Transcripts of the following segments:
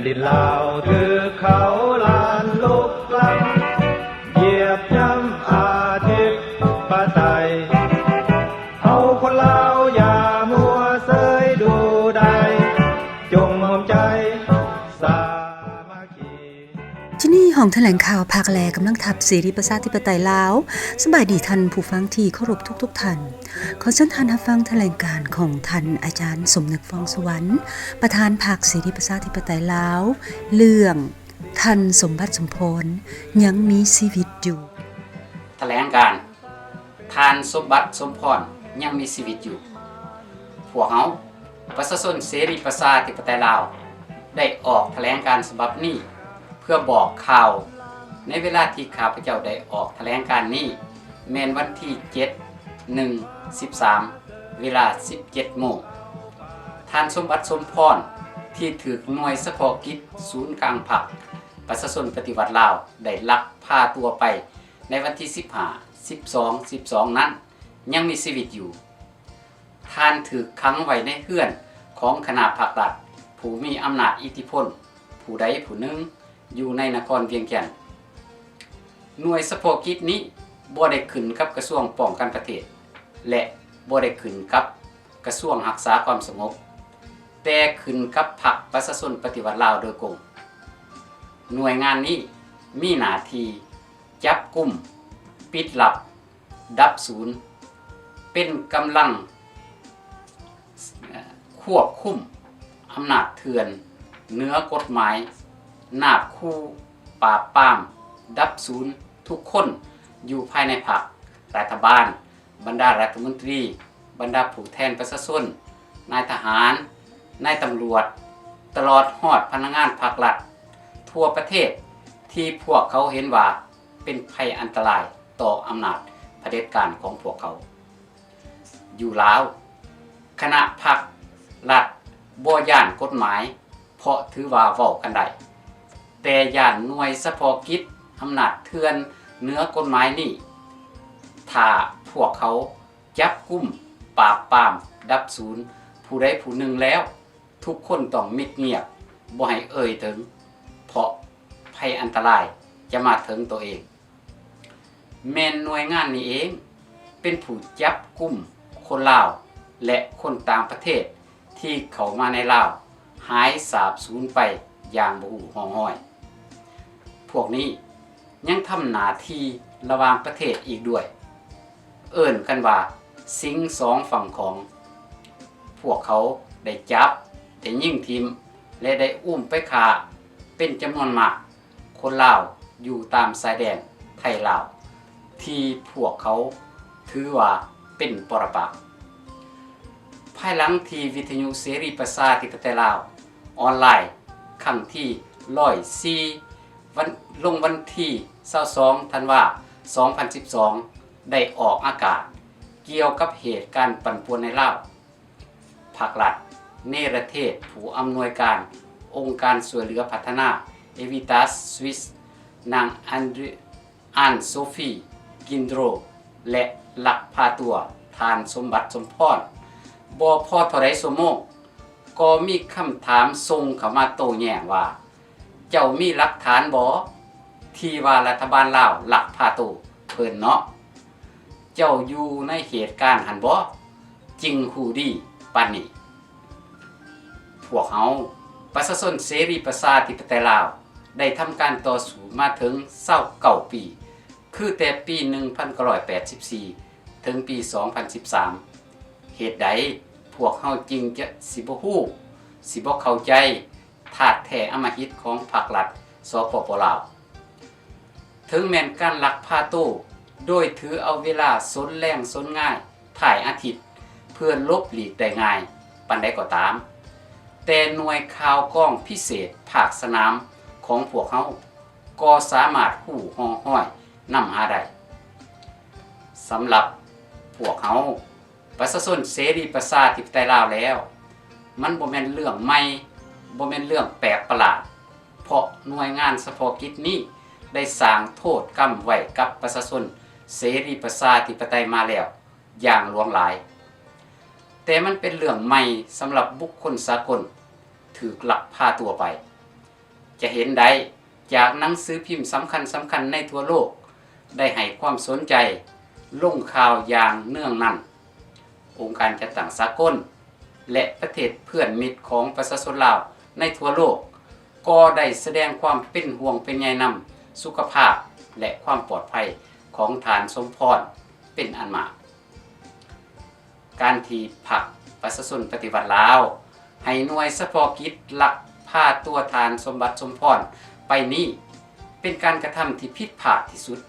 ດິນລາວຖືກເຂົາລ້ານລຸກລ້ຳ ຢຽບຢ່ຳອະທິປະໄຕ ເຮົາຄົນລາວຢ່າມົວເຊີຍດູດາຍ ຈົ່ງຮ່ວມໃຈສາມັກຄີ. ຈຸດນີ້ ຫ້ອງຖະແຫຼງຂ່າວພາກແລກຳລັງທັບເສລີປະຊາທິປະໄຕລາວ. ສະບາຍດີທ່ານຜູ້ຟັງທີ່ເຄົາລົບທຸກໆທ່ານ. ຂໍເຊີນທ່ານຮັບຟັງຖະແຫຼງການຂອງທ່ານອາຈານສົມນຶກ ຟອງສຸວັນ ປະທານພັກເສລີປະຊາທິປະໄຕລາວ ເລື່ອງ ທ່ານ ສົມບັດ ສົມພອນ ຍັງມີຊີວິດຢູ່. ຖະແຫຼງການ ທ່ານ ສົມບັດ ສົມພອນ ຍັງມີຊີວິດຢູ່. ພວກເຮົາ ປະຊາຊົນເສລີປະຊາທິປະໄຕລາວ ໄດ້ອອກຖະແຫຼງການສະບັບນີ້ ເພື່ອບອກຂ່າວໃນເວລາທີ່ຂ້າພະເຈົ້າໄດ້ອອກຖະແຫຼງການນີ້ ແມ່ນວັນທີເຈັດ ໜຶ່ງ ສິບສາມ ເວລາສິບເຈັດໂມງ. ທ່ານ ສົມບັດ ສົມພອນ ທີ່ຖືກໜ່ວຍສະເພາະກິດສູນກາງພັກປະຊາຊົນປະຕິວັດລາວ ໄດ້ລັກພາຕົວໄປໃນວັນທີສິບຫ້າ ສິບສອງ ສິບສອງນັ້ນ ຍັງມີຊີວິດຢູ່. ທ່ານຖືກຂັງໄວ້ໃນເຮືອນຂອງຄະນະພັກລັດ ຜູ້ມີອຳນາດອິດທິພົນຜູ້ໃດຜູ້ໜຶ່ງ ຢູ່ໃນນະຄອນວຽງຈັນ. ໜ່ວຍສະເພາະກິດນີ້ບໍ່ໄດ້ຂຶ້ນກັບກະຊວງປ້ອງກັນປະເທດ ແລະ ບໍ່ໄດ້ຂຶ້ນກັບກະຊວງຮັກສາຄວາມສະຫງົບ, ແຕ່ຂຶ້ນກັບພັກປະຊາຊົນປະຕິວັດລາວໂດຍກົງ. ໜ່ວຍງານນີ້ມີໜ້າທີ່ຈັບກຸມ, ປິດລັບ, ດັບສູນ, ເປັນກຳລັງ ຄວບຄຸມອຳນາດເຖື່ອນເໜືອກົດໝາຍ, ນາບຂູ່, ປາບປາມ, ດັບສູນທຸກຄົນຢູ່ພາຍໃນພັກ, ລັດຖະບານ, ບັນດາລັດຖະມົນຕີ, ບັນດາຜູ້ແທນປະຊາຊົນ, ນາຍທະຫານ, ນາຍຕຳຫຼວດ, ຕະຫຼອດຮອດພະນັກງານພັກລັດທົ່ວປະເທດ ທີ່ພວກເຂົາເຫັນວ່າເປັນໄພອັນຕະລາຍຕໍ່ອຳນາດຜະເດັດການຂອງພວກເຂົາ. ຢູ່ລາວ, ຄະນະພັກລັດບໍ່ຢ້ານກົດໝາຍ ເພາະຖືວ່າເວົ້າກັນໄດ້, ແຕ່ຢ້ານໜ່ວຍສະເພາະກິດອຳນາດເຖື່ອນເໜືອກົດໝາຍນີ້. ຖ້າພວກເຂົາຈັບກຸມ, ປາບປາມ, ດັບສູນຜູ້ໃດຜູ້ໜຶ່ງແລ້ວ, ທຸກຄົນຕ້ອງມິດງຽບ, ບໍ່ໃຫ້ເອີ່ຍເຖິງ, ເພາະໄພອັນຕະລາຍຈະມາເຖິງໂຕເອງ. ແມ່ນໜ່ວຍງານນີ້ເອງເປັນຜູ້ຈັບກຸມຄົນລາວ ແລະ ຄົນຕ່າງປະເທດທີ່ເຂົ້າມາໃນລາວ ຫາຍສາບສູນໄປຢ່າງບໍ່ຮູ້ຮ່ອງຮອຍ. ພວກນີ້ຍັງທຳໜ້າທີ່ລະຫວ່າງປະເທດອີກດ້ວຍ, ເອີ້ນກັນວ່າ ສິງສອງຝັ່ງຂອງ. ພວກເຂົາໄດ້ຈັບ, ໄດ້ຍິງຖິ້ມ ແລະ ໄດ້ອຸ້ມໄປຂ້າເປັນຈຳນວນມາກ. ຄົນລາວຢູ່ຕາມຊາຍແດນໄທລາວ ທີ່ພວກເຂົາຖືວ່າເປັນປໍລະປັກ. ພາຍຫຼັງທີ່ວິທະຍຸເສລີປະຊາທິປະໄຕລາວອອນລາຍຄັ້ງທີຮ້ອຍສີ່ ວັນ ລົງວັນທີຊາວສອງ ທັນວາ ສອງພັນສິບສອງ ໄດ້ອອອກອາກາດກ່ຽວກັບເຫດການປັ່ນປ່ວນໃນລາວ, ພັກລັດເນລະເທດຜູ້ອຳນວຍການອົງການຊ່ວຍເຫຼືອພັດທະນາ ເອວິຕັສ ສະວິດ ນາງ ອານ ໂຊຟີ ກິນໂດຣ ແລະ ລັກພາຕົວທ່ານ ສົມບັດ ສົມພອນ. ບໍ່ພໍເທົ່າໃດຊົ່ວໂມງ ກໍມີຄຳຖາມສົ່ງເຂົ້າມາໂຕ້ແຍ້ງວ່າ ເຈົ້າມີຫຼັກຖານບໍ່ ທີ່ວ່າລັດຖະບານລາວລັກພາໂຕເພິ່ນເນາະ? ເຈົ້າຢູ່ໃນເຫດການຫັ້ນບໍ່ ຈຶ່ງຮູ້ດີປານນີ້? ພວກເຮົາ ປະຊາຊົນເສລີປະຊາທິປະໄຕລາວ ໄດ້ທຳການຕໍ່ສູ້ມາເຖິງຊາວເກົ້າປີ ຄືແຕ່ປີໜຶ່ງພັນເກົ້າຮ້ອຍແປດສິບສີ່ ເຖິງປີສອງພັນສິບສາມ. ເຫດໃດພວກເຮົາຈຶ່ງຈະຊິບໍ່ຮູ້, ຊິບໍ່ເຂົ້າໃຈ ທາດແທ້ອຳມະຫິດຂອງພັກລັດ ສປປ ລາວ. ເຖິງແມ່ນການລັກພາໂຕໂດຍຖືເອົາເວລາສົນແລງສົນງາຍທ້າຍອາທິດ ເພື່ອຫຼົບຫຼີກໄດ້ງ່າຍປານໃດກໍຕາມ, ແຕ່ໜ່ວຍຂ່າວກອງພິເສດພາກສະໜາມຂອງພວກເຮົາ ກໍສາມາດຮູ້ຮ່ອງຮອຍນຳຫາໄດ້. ສຳລັບພວກເຮົາ ປະຊາຊົນເສລີປະຊາທິປະໄຕລາວແລ້ວ, ມັນບໍ່ແມ່ນເລື່ອງໃໝ່, ບໍ່ແມ່ນເລື່ອງແປກປະຫຼາດ, ເພາະໜ່ວຍງານສະເພາະກິດນີ້ໄດ້ສ້າງໂທດກຳໄວ້ກັບປະຊາຊົນເສລີປະຊາທິປະໄຕມາແລ້ວຢ່າງຫຼວງຫຼາຍ. ແຕ່ມັນເປັນເລື່ອງໃໝ່ສຳລັບບຸກຄົນສາກົນຖືກລັກພາຕົວໄປ. ຈະເຫັນໄດ້ຈາກໜັງສືພິມສຳຄັນໆໃນທົ່ວໂລກ ໄດ້ໃຫ້ຄວາມສົນໃຈລົງຂ່າວຢ່າງເນື່ອງນັນ. ອົງການຈັດຕັ້ງສາກົນ ແລະ ປະເທດເພື່ອນມິດຂອງປະຊາຊົນລາວໃນທົ່ວໂລກ ກໍໄດ້ສະແດງຄວາມເປັນຫ່ວງເປັນໃຍນຳສຸຂະພາບ ແລະ ຄວາມປອດໄພຂອງທ່ານສົມພອນເປັນອັນມາກ. ການທີ່ພັກປະຊາຊົນປະຕິວັດລາວ ໃຫ້ໜ່ວຍສະເພາະກິດລັກພາຕົວທ່ານສົມບັດ ສົມພອນ ໄປນີ້ ເປັນການກະທຳທີ່ຜິດພາດທີ່ສຸດ,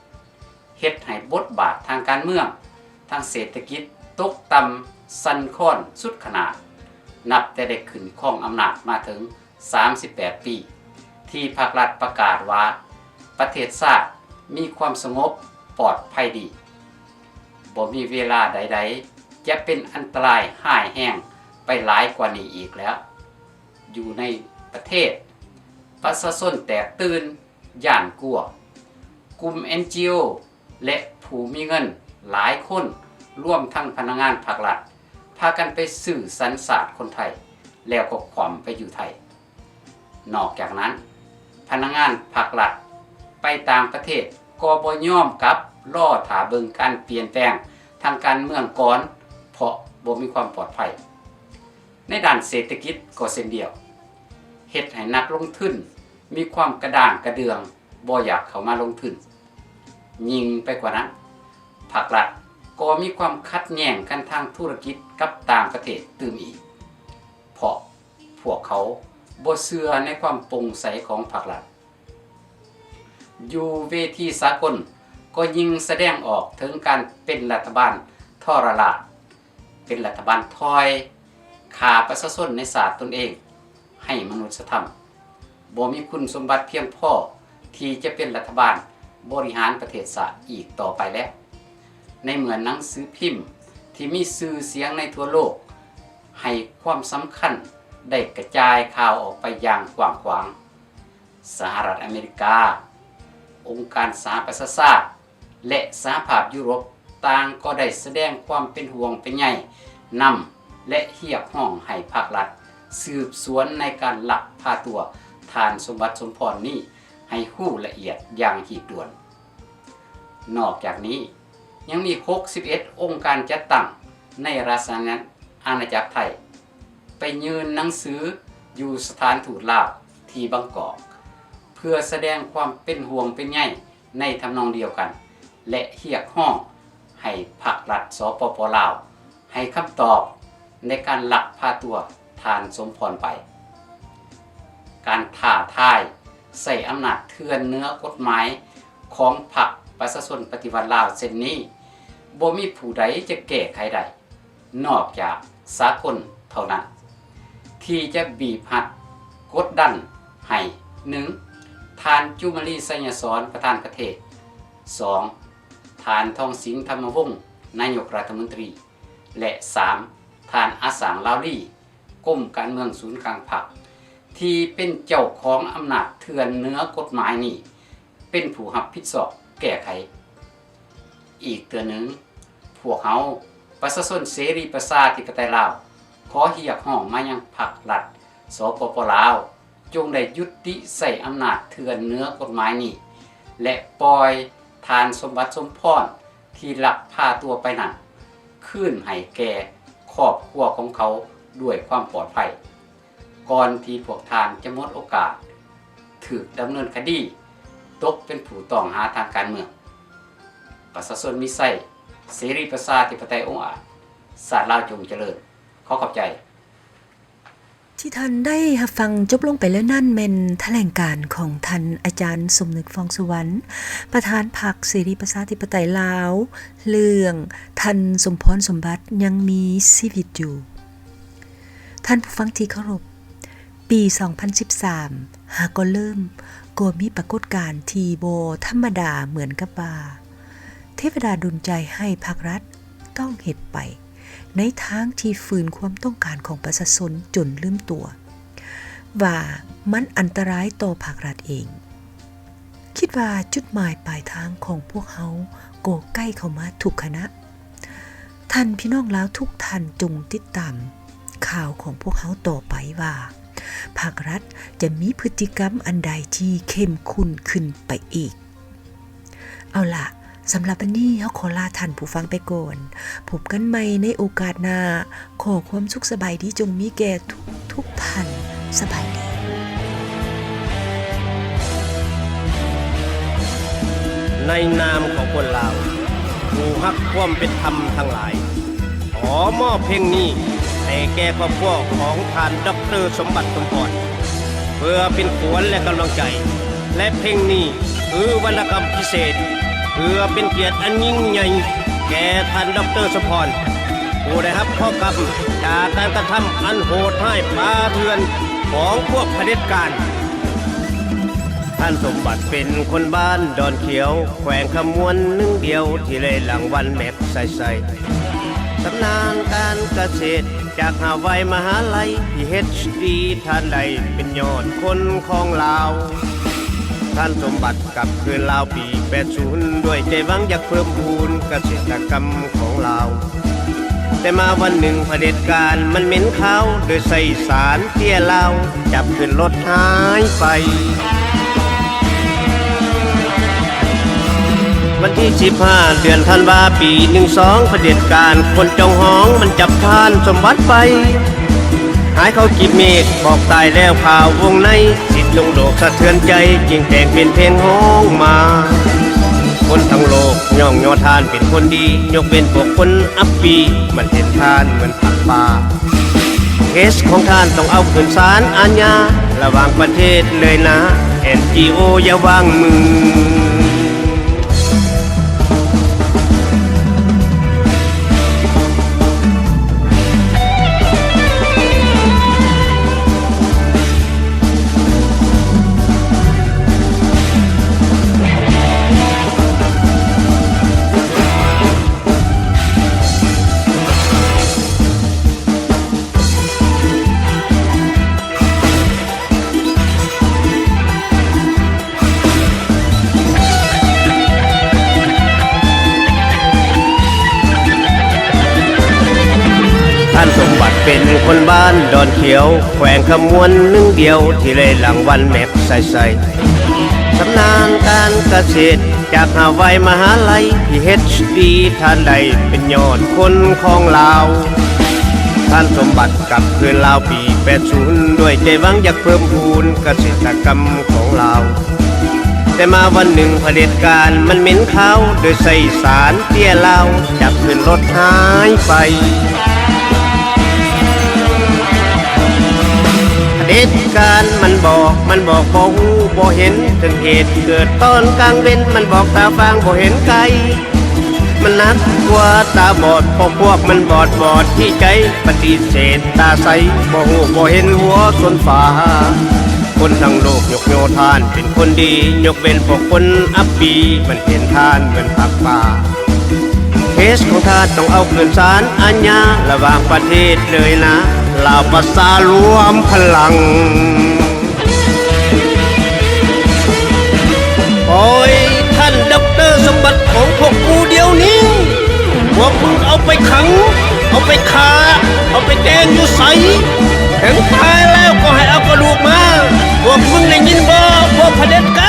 ເຮັດໃຫ້ບົດບາດທາງການເມືອງ, ທາງເສດຖະກິດຕົກຕ່ຳສັ່ນຄອນສຸດຂະໜາດ, ນັບແຕ່ໄດ້ຂຶ້ນຄອງອຳນາດມາເຖິງ ສາມສິບແປດປີ ທີ່ພັກລັດປະກາດວ່າ ປະເທດຊາດມີຄວາມສະຫງົບປອດໄພດີ. ບໍ່ມີເວລາໃດໆຈະເປັນອັນຕະລາຍຮ້າຍແຮງໄປຫຼາຍກວ່ານີ້ອີກແລ້ວ. ຢູ່ໃນປະເທດ, ປະຊາຊົນແຕກຕື່ນ, ຢ້ານກົວ. ກຸ່ມ ເອັນຈີໂອ ແລະ ຜູ້ມີເງິນຫຼາຍຄົນ, ລວມທັງພະນັກງານພັກລັດ, ພາກັນໄປຊື້ສັນຊາດຄົນໄທ ແລ້ວກໍຂວ້ຳໄປຢູ່ໄທ. ນອກຈາກນັ້ນ, ພະນັກງານພັກລັດໄປຕ່າງປະເທດກໍບໍ່ຍອມກັບ, ລໍຖ້າເບິ່ງການປ່ຽນແປງທາງການເມືອງກ່ອນ, ເພາະບໍ່ມີຄວາມປອດໄພ. ໃນດ້ານເສດຖະກິດກໍເຊັ່ນດຽວ, ເຮັດໃຫ້ນັກລົງທຶນມີຄວາມກະດ້າງກະເດືອງ, ບໍ່ຢາກເຂົ້າມາລົງທຶນ. ຍິ່ງໄປກວ່ານັ້ນ, ພັກລັດກໍມີຄວາມຂັດແຍ່ງກັນທາງທຸລະກິດກັບຕ່າງປະເທດຕື່ມອີກ, ເພາະພວກເຂົາບໍ່ເຊື່ອໃນຄວາມໂປ່ງໃສຂອງພັກລັດ. ຢູ່ເວທີສາກົນກໍຍິ່ງສະແດງອອກເຖິງການເປັນລັດຖະບານທໍລະລາດ, ເປັນລັດຖະບານຖອຍ, ຂ້າປະຊາຊົນໃນຊາດຕົນເອງ, ໄຮ້ມະນຸດສະທຳ, ບໍ່ມີຄຸນສົມບັດພຽງພໍທີ່ຈະເປັນລັດຖະບານບໍລິຫານປະເທດຊາດອີກຕໍ່ໄປແລ້ວ. ໃນເມື່ອໜັງສືພິມທີ່ມີຊື່ສຽງໃນທົ່ວໂລກໃຫ້ຄວາມສຳຄັນໄດ້ກະຈາຍຂ່າວອອກໄປຢ່າງກວ້າງຂວາງ, ສະຫະລັດອາເມລິກາ, ອົງການສະຫະປະຊາຊາດ ແລະ ສະຫະພາບຢູໂຣບ ຕ່າງກໍໄດ້ສະແດງຄວາມເປັນຫ່ວງເປັນໃຍນຳ ແລະ ຮຽກຮ້ອງໃຫ້ພັກລັດສືບສວນໃນການລັກພາຕົວທ່ານສົມບັດ ສົມພອນ ນີ້ໃຫ້ຮູ້ລະອຽດຢ່າງຮີບດ່ວນ. ນອກຈາກນີ້ ຍັງມີຫົກສິບເອັດອົງການຈັດຕັ້ງໃນລາຊະອານາຈັກໄທ ໄປຍື່ນໜັງສືຢູ່ສະຖານທູດລາວທີ່ບາງກອກ ເພື່ອສະແດງຄວາມເປັນຫ່ວງເປັນໃຍໃນທຳນອງດຽວກັນ ແລະ ຮຽກຮ້ອງໃຫ້ພັກລັດ ສປປ ລາວ ໃຫ້ຄຳຕອບໃນການລັກພາຕົວທ່ານສົມພອນໄປ. ການທ້າທາຍໃຊ້ອຳນາດເຖື່ອນເໜືອກົດໝາຍຂອງພັກປະຊາຊົນປະຕິວັດລາວເຊັ່ນນີ້ ບໍ່ມີຜູ້ໃດຈະແກ້ໄຂໄດ້ ນອກຈາກສາກົນເທົ່ານັ້ນ ທີ່ຈະບີບຮັດກົດດັນໃຫ້ ໜຶ່ງ ທ່ານ ຈູມມາລີ ໄຊຍະສອນ ປະທານປະເທດ, ສອງ ທ່ານ ທອງສິງ ທຳມະວົງ ນາຍົກລັດຖະມົນຕີ ແລະ ສາມ ທ່ານ ອາສາງ ລາວລີ ກົມການເມືອງສູນກາງພັກ ທີ່ເປັນເຈົ້າຂອງອຳນາດເຖື່ອນເໜືອກົດໝາຍນີ້ ເປັນຜູ້ຮັບຜິດຊອບແກ້ໄຂ. ອີກເທື່ອໜຶ່ງ, ພວກເຮົາປະຊາຊົນເສລີປະຊາທິປະໄຕລາວ ຂໍຮຽກຮ້ອງມາຍັງພັກລັດ ສປປ ລາວ ຈົ່ງໄດ້ຢຸດຕິໃຊ້ອຳນາດເຖື່ອນເໜືອກົດໝາຍນີ້ ແລະ ປ່ອຍທ່ານ ສົມບັດ ສົມພອນ ທີ່ລັກພາຕົວໄປນັ້ນ ຄືນໃຫ້ແກ່ຄອບຄົວຂອງເຂົາດ້ວຍຄວາມປອດໄພ ກ່ອນທີ່ພວກທ່ານຈະໝົດໂອກາດຖືກດຳເນີນຄະດີ ຕົກເປັນຜູ້ຕ້ອງຫາທາງການເມືອງ. ປະຊາຊົນມີໄຊ, ເສລີປະຊາທິປະໄຕອົງອາດ, ຊາດລາວຈົ່ງຈະເລີນ. ຂໍຂອບໃຈ. ທີ່ທ່ານໄດ້ຮັບຟັງຈົບລົງໄປແລ້ວນັ້ນ ແມ່ນຖະແຫຼງການຂອງທ່ານອາຈານ ສົມນຶກ ຟອງສຸວັນ ປະທານພັກເສລີປະຊາທິປະໄຕລາວ ເລື່ອງທ່ານ ສົມພອນ ສົມບັດ ຍັງມີຊີວິດຢູ່. ທ່ານຜູ້ຟັງທີ່ເຄົາລົບ, ປີສອງພັນສິບສາມ ຫາກໍເລີ່ມ ກໍມີປາກົດການທີ່ບໍ່ທຳມະດາ ເໝືອນກັບວ່າ ເທວະດາດົນໃຈໃຫ້ພັກລັດຕ້ອງເຮັດໄປ ໃນທາງທີ່ຝືນຄວາມຕ້ອງການຂອງປະຊາຊົນຈົນລືມຕົວວ່າມັນອັນຕະລາຍຕໍ່ພັກລັດເອງ. ຄິດວ່າຈຸດໝາຍປາຍທາງຂອງພວກເຮົາກໍໃກ້ເຂົ້າມາທຸກຂະນະ. ທ່ານພີ່ນ້ອງລາວທຸກທ່ານຈົ່ງຕິດຕາມຂ່າວຂອງພວກເຮົາຕໍ່ໄປວ່າ ພາກລັດຈະມີພຶດຕິກຳອັນໃດທີ່ເຂັ້ມຂຸ້ນຂຶ້ນໄປອີກ. ເອົາລະ, ສຳລັບວັນນີ້ເຮົາຂໍລາທ່ານຜູ້ຟັງໄປກ່ອນ. ພົບກັນໃໝ່ໃນໂອກາດໜ້າ. ຂໍຄວາມສຸກສະບາຍດີຈົ່ງມີແກ່ທຸກໆທ່ານ. ສະບາຍດີ. ໃນນາມຂອງຄົນລາວຜູ້ຮັກຄວາມເປັນທຳທັງຫຼາຍ, ຂໍມອບເພງນີ້ໃຫ້ແກ່ຄອບຄົວຂອງທ່ານ ດອກເຕີ ສົມບັດ ສົມພອນ ເພື່ອເປັນຂວັນ ແລະ ກຳລັງໃຈ. ແລະ ເພງນີ້ຄືວັນນະກຳພິເສດ ເພື່ອເປັນກຽດອັນຍິ່ງໃຫຍ່ແກ່ທ່ານ ດອກເຕີ ສົມພອນ ຜູ້ໄດ້ຮັບເຄາະກຳຈາກການກະທຳອັນໂຫດຮ້າຍປ່າເຖື່ອນຂອງພວກຜະເດັດການ. ທ່ານສົມບັດເປັນຄົນບ້ານດອນຂຽວ ແຂວງຄຳມ່ວນໜຶ່ງດຽວທີ່ໄດ້ລາງວັນແມັກໄຊໄຊ. ຊຳນານການກະເສດຈາກຮາວາຍມະຫາໄລ ພີເອັດດີ ທ່ານໄດ້ເປັນຍອດຄົນຂອງລາວ. ທ່ານສົມບັດກັບຄືນລາວປີແປດສິບ ດ້ວຍໃຈຫວັງຢາກເພີ່ມພູນກະເສດຕະກຳຂອງລາວ. ແຕ່ມາວັນໜຶ່ງຜະເດັດການມັນເໝັນຂາວ ໂດຍໃຊ້ສານເຕ້ຍລາວ ຈັບຂຶ້ນລົດຫາຍໄປ. ວັນທີສິບຫ້າ ເດືອນທັນວາ ປີໜຶ່ງສອງ ຜະເດັດການຄົນຈອງຫອງມັນຈັບທ່ານສົມບັດໄປ ຫາຍເຂົ້າກີບເມກ ບອກຕາຍແລ້ວຄາວົງໃນ ສິດລົງໂລກສະເທືອນໃຈ ຈຶ່ງແຕ່ງເປັນເພງຮ້ອງມາ. ຄົນທັງໂລກຍ້ອງຍໍທ່ານເປັນຄົນດີ ຍົກເວັ້ນພວກຄົນອັບປີ ມັນເຫັນທ່ານເໝືອນຜັກປ່າ. ເຄສຂອງທ່ານຕ້ອງເອົາຂຶ້ນສານອາຍາ ລະຫວ່າງປະເທດເລີຍນາ ເອັນຈີໂອຢ່າວາງມື. ທ່ານສົມບັດເປັນຄົນບ້ານດອນຂຽວ ແຂວງຄຳມ່ວນໜຶ່ງດຽວທີ່ໄດ້ລາງວັນແມັກໄຊໄຊ. ຊຳນານການກະເສດຈາກຮາວາຍມະຫາໄລ ພີເອັດດີ ທ່ານໄດ້ເປັນຍອດຄົນຂອງລາວ. ທ່ານສົມບັດກັບຄືນລາວປີແປດສິບ ດ້ວຍໃຈຫວັງຢາກເພີ່ມພູນກະເສດຕະກຳຂອງລາວ. ແຕ່ມາວັນໜຶ່ງຜະເດັດການມັນເໝັນຂາວ ໂດຍໃຊ້ສານເຕ້ຍລາວ ຈັບຂຶ້ນລົດຫາຍໄປ. ຜະເດັດການມັນບອກ ມັນບອກບໍ່ຮູ້ບໍ່ເຫັນ ເຖິງເຫດເກີດຕອນກາງເວັນ ມັນບອກຕາຟາງບໍ່ເຫັນໄກ. ມັນໜັກກວ່າຕາບອດ ເພາະພວກມັນບອດ ບອດທີ່ໃຈ ປະຕິເສດຕາໃສ ບໍ່ຮູ້ບໍ່ເຫັນຫົວຊົນຟ້າ. ຄົນທັງໂລກຍົກຍໍທ່ານເປັນຄົນດີ ຍົກເວັ້ນພວກຄົນອັບປີ ມັນເຫັນທ່ານເໝືອນຜັກປ່າ. ເຄສຂອງທ່ານຕ້ອງເອົາຂຶ້ນສານອາຍາ ລະຫວ່າງປະເທດເລີຍນາ ລາວປະຊາລວມພະລັງ. ປ່ອຍທ່ານ ດອກເຕີ ສົມບັດຂອງພວກກູດຽວນີ້. ພວກມຶງເອົາໄປຂັງ, ເອົາໄປຂ້າ, ເອົາໄປແກງຢູ່ໃສ? ເຖິງຕາຍແລ້ວກໍໃຫ້ເອົາກະດູກມາ. ພວກມຶງໄດ້ຍິນບໍ່? ພວກຜະເດັດກ